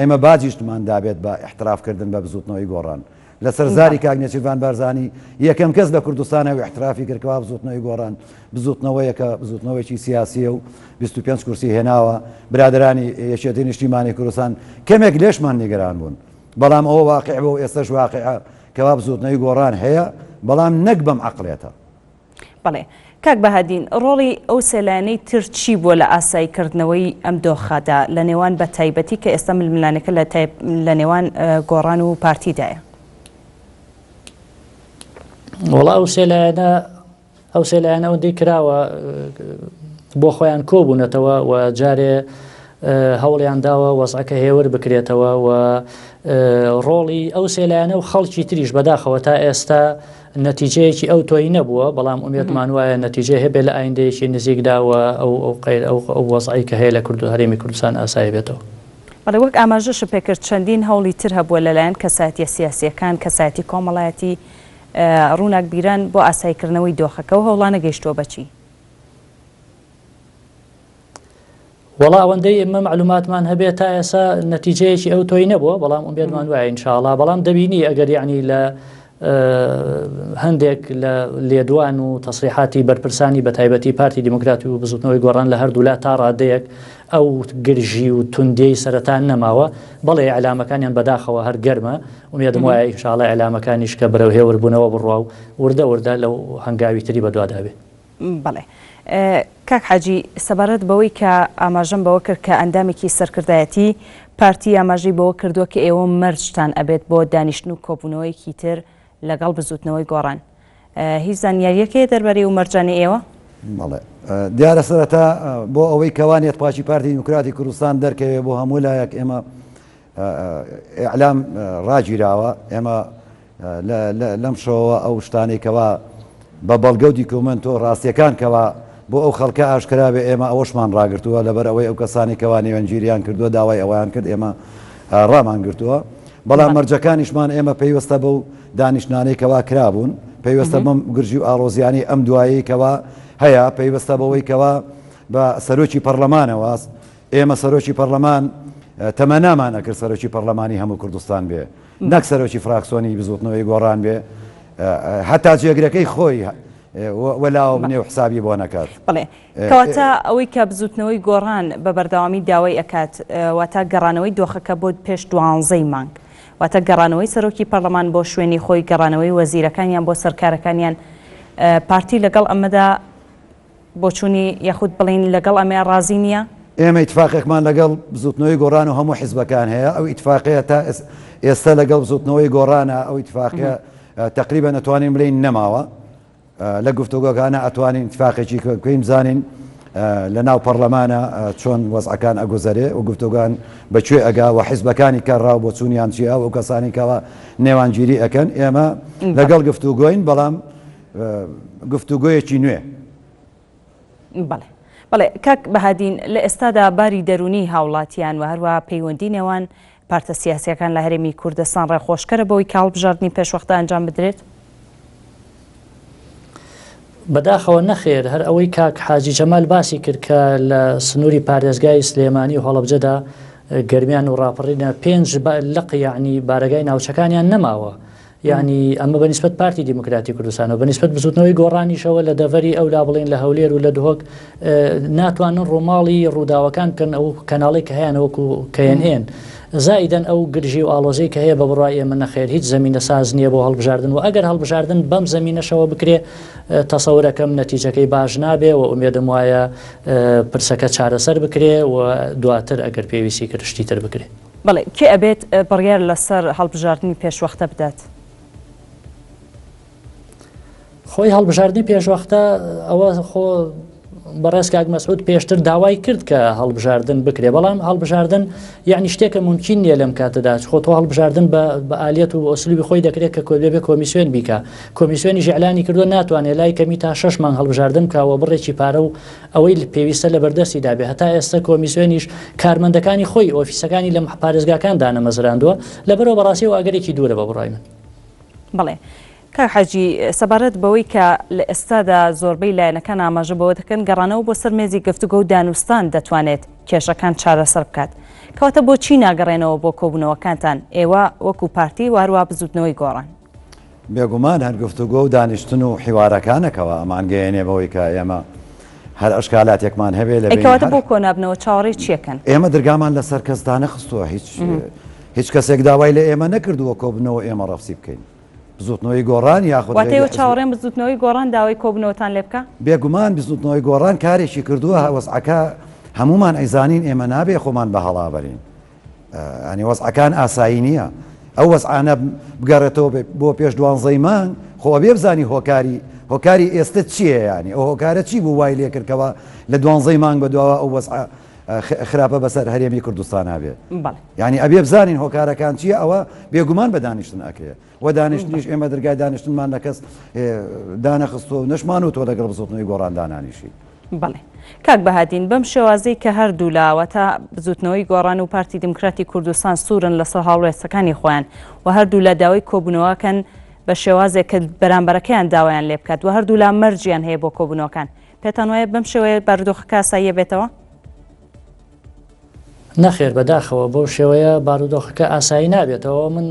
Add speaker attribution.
Speaker 1: ئێمە باجیشتمان دابێت بە ئیحتراف کردن بە بزوتنەوەی گۆڕان. لەسەر زاری کاک نێچیرڤان بارزانی یەکەم کەس لە کوردستان ئەو ئیحترافی کرد کەوا بزوتنەوەی گۆڕان بزوتنەوەیەکە بزوتنەوەیەکی سیاسیە و 25 کورسی هێناوە. برادەرانی یەکێتی نیشتیمانی کوردستان کەمێک لێشمان نیگەران بوون. بەڵام ئەوە واقیع بوو و ئێستەش واقیعە کەوا بزوتنەوەی گۆڕان هەیە بەڵام نەک بەم عەقڵێتە.
Speaker 2: بەڵێ. کاک بەهادین، ڕۆڵی ئەو سێ لایەنەی تر چی بووە لە ئاسایی کردنەوەی ئەم دۆخەدا لە نێوان بە تایبەتی کە ئێستا ململانێکە لە لە نێوان گۆڕان و پارتیدایە؟
Speaker 3: وەڵا ئەو سێ لایەنە ئەو سێ لایەنە ئەوەندەی کراوە بۆ خۆیان کۆبوونەتەوە و جارێ هەوڵیان داوە وەزعەکە هێور بکرێتەوە و ڕۆڵی ئەو سێ لایەنە و خەڵکی تریش بەداخەوە تا ئێستا نەتیجەیەکی ئەو تۆی نەبووە، بەڵام ئومێدمان وایە نەتیجەی هەبێ لە ئایندەیەکی نزیکدا و ئەو ئەو قەیر ئەو ئەو وەزعەی کە هەیە لە کورد هەرێمی کوردستان ئاسایی بێتەوە.
Speaker 2: بەڵێ وەک ئاماژەشت پێکرد چەندین هەوڵی تر هەبووە لەلایەن کەسایەتیە سیاسیەکان، کەسایەتی کۆمەڵایەتی، ڕووناکبیران بۆ ئاساییکردنەوەی دۆخەکە، ئەو هەوڵانە گەیشتووە بە چی؟
Speaker 3: وەڵا ئەوەندەی ئێمە مەعلوماتمان هەبێ تا ئێسا نەتیجەیەکی ئەو تۆی نەبووە بەڵام ئومێدمان وایە ئینشاءڵا بەڵام دەبینی ئەگەر یعنی لە هەندێک لە لێدوان و تەسریحاتی بەرپرسانی بە تایبەتی پارتی دیموکراتی و بزوتنەوەی گۆڕان لە هەردوولا تا ڕادەیەک ئەو گرژی و توندیەی سەرەتا نەماوە بەڵێ ئیعلامەکانیان بەداخەوە هەر گەرمە ئومێدم وایە ئینشاءڵا ئیعلامەکانیش کە بەرەو هێوربوونەوە بڕوا و وردە وردە لەو هەنگاوی تری بەدوادا بێ.
Speaker 2: بەڵێ کاک حاجی سەبارەت بەوەی کە ئاماژەم بەوە کرد کە ئەندامێکی سەرکردایەتی پارتی ئاماژەی بەوە کردووە کە ئێوە مەرجتان ئەبێت بۆ دانیشتن و کۆبوونەوەیەکی تر لەگەڵ بزووتنەوەی گۆڕان هیچ زانیاریەک هەیە دەربارەی ئەو مەرجانەی ئێوە؟
Speaker 1: بەڵێ دیارە سەرەتا بۆ ئەوەی کەوا نێتپاکی پارتی دیموکراتی کوردستان دەرکەوێ بۆ هەموو لایەک ئێمە ئیعلام ڕاگیراوە ئێمە لەم شەوەوە ئەو شتانەی کەوا بە بەڵگە و دیکۆمێنت و ڕاستیەکان کەوا بۆ ئەو خەڵکە ئاشکرا بێ ئێمە ئەوەشمان ڕاگرتووە لەبەر ئەوەی ئەو کەسانی کەوا نێوەندگیریان کردووە داوای ئەوەیان کرد ئێمە ڕامان گرتووە بەڵام مەرجەکانیشمان ئێمە پەیوەستە بەو دانیشتنانەی کەوا کرابوون پەیوەستە بەم گرژی و ئاڵۆزیانی ئەم دوایی کەوا هەیە پەیوەستە بەوەی کەوا بە سەرۆکی پەرلەمانەوە ئێمە سەرۆکی پەرلەمان تەمەنامان ئەکرد سەرۆکی پەرلەمانی هەموو کوردستان بێ نەک سەرۆکی فراکسۆنی بزوتنەوەی گۆڕان بێ هەتا جێگرەکەی خۆی وەلاوە بنێ و حسابی بۆ نەکات.
Speaker 2: بەڵێ کەواتە ئەوەی کە بزوتنەوەی گۆڕان بە بەردەوامی داوای ئەکات واتە گەڕانەوەی دۆخەکە بۆ پێش دوانزەی مانگ واتە گەڕانەوەی سەرۆکی پەرلەمان بۆ شوێنی خۆی گەڕانەوەی وەزیرەکانیان بۆ سەرکارەکانیان پارتی لەگەڵ ئەمەدا بۆچوونی یاخود بڵێین لەگەڵ ئەمەیا ڕازی نییە؟
Speaker 1: ئێمە ئیتفاقێکمان لەگەڵ بزوتنەوەی گۆڕان و هەموو حیزبەکان هەیە، ئەو ئیتفاقەیە تا ئێستا لەگەڵ بزوتنەوەی گۆڕانە، ئەو ئیتفاقە تەقریبەن ئەتوانین بلێین نەماوە. لە گفتوگۆکانە ئەتوانین ئیتفاقێکی بکەین بزانین لە ناو پەڕلەمانە چۆن وەزعەکان ئەگوزەرێ و گفتوگان بە کوێ ئەگا و حیزبەکانی کە ڕاو بۆچوونیان چییە و کەسانی کەوا نێوانگیری ئەکەن ئێمە لەگەڵ گفتوگۆین بەڵام گفتوگۆیەکی نوێ.
Speaker 2: بەڵێ بەڵێ کاک بەهادین لە ئێستادا باری دەروونی هاوڵاتیان و هەروەها پەیوەندی نێوان پارتە سیاسیەکان لە هەرێمی کوردستان ڕێخۆشکەرە بەوەی کە هەڵبژاردنی پێشوەختە ئەنجام بدرێت؟
Speaker 3: بەداخەوە نەخێر هەر ئەوەی کاک حاجی جەمال باسی کرد کە لە سنووری پارێزگای سلێمانی و هەڵەبجەدا گەرمیان و ڕاپەڕینە پێنج لق یعنی بارەگای ناوچەکانیان نەماوە یانی ئەمە بە نیسبەت پارتی دیموکراتی کوردستانەوە بە نیسبەت بزوتنەوەی گۆڕانیشەوە لە دەڤەری ئەولا بڵێن لە هەولێر و لە دهۆک ناتوانن ڕووماڵی ڕووداوەکان بکەن ئەو کەناڵی کە هەیانە وەکو KNN زائیدەن ئەو گرژی و ئاڵۆزەی کە هەیە بە بڕوای ئێمە نەخێر هیچ زەمینە ساز نییە بۆ هەڵبژاردن و ئەگەر هەڵبژاردن بەم زەمینەشەوە بکرێ تەسەورەکەم نەتیجەکەی باش نابێ و ئومێدم وایە پرسەکە چارەسەر بکرێ و دواتر ئەگەر پێویستی کرد شتی تر بکرێ.
Speaker 2: بەڵێ، کێ ئەبێت بڕیار لەسەر هەڵبژاردنی پێشوەختە بدات؟
Speaker 3: خۆی هەڵبژاردنی پێشوەختە ئەوە خۆ بەڕێز کاک مەسعود پێشتر داوای کرد کە هەڵبژاردن بکرێ بەڵام هەڵبژاردن یعنی شتێکە ممکن نییە لەم کاتەدا خۆ تۆ هەڵبژاردن بە ئالیەت و ئۆسلوبی خۆی دەکرێت کە کۆبێ کۆمیسیۆن بیکە کۆمیسیۆنی ژعلانی کردو ناتوانێت لای کەمی تا شش مانگ هەڵبژاردن بکەوە بڕێکی پارە و ئەوەی پێویستە لەبەردەستی دابێ، هەتا ئێستە کۆمیسیۆنیش کارمەندەکانی خۆی ئۆفیسەکانی لە پارێزگاکان دانەمەزراندووە، لەبەرئەوە بەڕاستی ئەوە ئەگەرێکی دوورە بە بڕوای من.
Speaker 2: بەڵێ کاک حاجی، سەبارەت بەوەی کە لە ئێستادا زۆربەی لایەنەکان ئاماژە بەوە دەکەن گەڕانەوە بۆ سەر مێزی گفتوگۆ و دانوستان دەتوانێت کێشەکان چارەسەر بکات. کەواتە بۆچی ناگەڕێنەوە بۆ کۆبوونەوەکانتان ئێوە وەکو پارتی و هەروا بزوتنەوەی گۆڕان؟
Speaker 1: بێگومان هەر گفتوگۆ و دانیشتن و حیوارەکانە کەوا ئەمانگەیەنێ بەوەی کە ئێمە هەر ئەشکالاتێکمان هەبێ لە
Speaker 2: ئەی
Speaker 1: بەینی
Speaker 2: کەواتە
Speaker 1: هەر
Speaker 2: بۆ کۆنابنەوە چاوەڕێی چیەکەن؟
Speaker 1: ئێمە درگامان لەسەر کەس دانەخستووە هیچ هیچ کەسێک داوای لە ئێمە نەکردووە کۆبنەوە ئێمە ڕەفزی بکەین بزوتنەوەی گۆڕان یاخود
Speaker 2: واتە
Speaker 1: غەیری
Speaker 2: ئێوە
Speaker 1: حزبی
Speaker 2: چاوەڕێن بزوتنەوەی گۆڕان داوای کۆبنەوەتان لێ بکا؟
Speaker 1: بێگومان بزوتنەوەی گۆڕان کارێکی کردووە وەزعەکە هەموومان ئەیزانین ئێمە نابێ خۆمان بە هەڵا بەرین یانی وەزعەکان ئاسایی نییە ئەو وەزعانە بگەڕێتەوە بۆ پێش دوانزەی مانگ خۆ ئەبێ بزانی هۆکاری هۆکاری ئێستە چییە ینی ئەو هۆکارە چی بوو وای لێکردکەوە لە دوانزەی مانگ بە دواوە ئەو وەزعە خراپە بەسەر هەرێمی کوردستان هەبێ ینی ئەبێ بزانین هۆکارەکان چییە ئەوە بێگومان بە دانیشتن ئەکرێ و دانیشتنیش ئێمە دەرگای دانیشتنمان لە کەس دانەخستووە و نەشمان و تۆ لەگەڵ بزوتنەوەی گۆڕان دانانیشی.
Speaker 2: بەڵێ کاک بەهادین بەم شێوازەی کە هەردوولا واتە بزوتنەوەی گۆڕان و پارتی دیموکراتی کوردستان سوورن لەسەر هەڵوێستەکانی خۆیان و هەردوولا داوای کۆبوونەوەکەن بە شێوازێک کە بەرامبەرەکەیان داوایان لێ بکات و هەردوولا مەرجیان هەیە بۆ کۆبوونەوەکان پێتان وایە بەم شێوەیە بارودۆخەکە ئاساییە بێتەوە؟
Speaker 3: نەخێر بەداخەوە بەو شێوەیە بارودۆخەکە ئاسایی نابێتەوە من.